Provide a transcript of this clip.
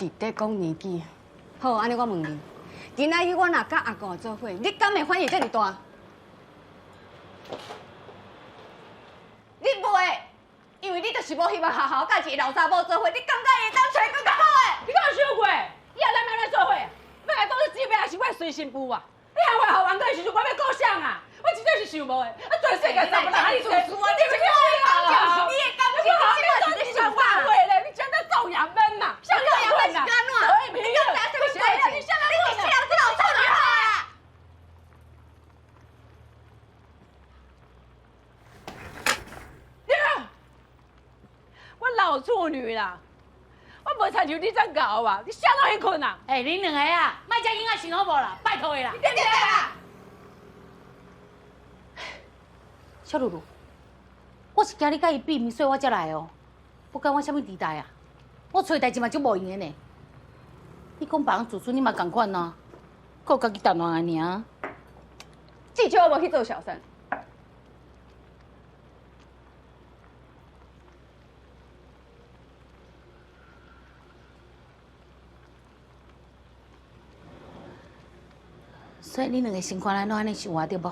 直咧講年紀。好，按呢我問你，今仔日我若佮阿顧做伙，你敢會反應這爾大？你袂，因為你就是無希望好好佮一個老查某做伙，你感覺會當揣閣較好的？你敢有想過？以後咱欲按怎做伙？欲來當做姊妹，還是我隨身婦啊？你喊我予冤家的時陣，我欲顧誰啊？我真正是想無的，啊，全世界查某人遐爾濟，你是你的感情，你這你想話咧？你真的做樣本呐？做樣本是按怎？你敢知啥物關係？你是人這老處女好啊！我老處女啦，我無親像你這𠢕啊！你啥攏彼睏啊？欸，恁兩個啊，莫遮囡仔想好無啦，拜託的啦。對不對啊？小露露，我是驚你佮伊比面，所以我才來哦。不管我啥物時代啊，我揣代誌嘛足無閒的呢。你講別人子孫，你嘛仝款啊，顧家己談戀愛爾。至少我無去做小三。所以恁兩个生活來攏按呢想我對無？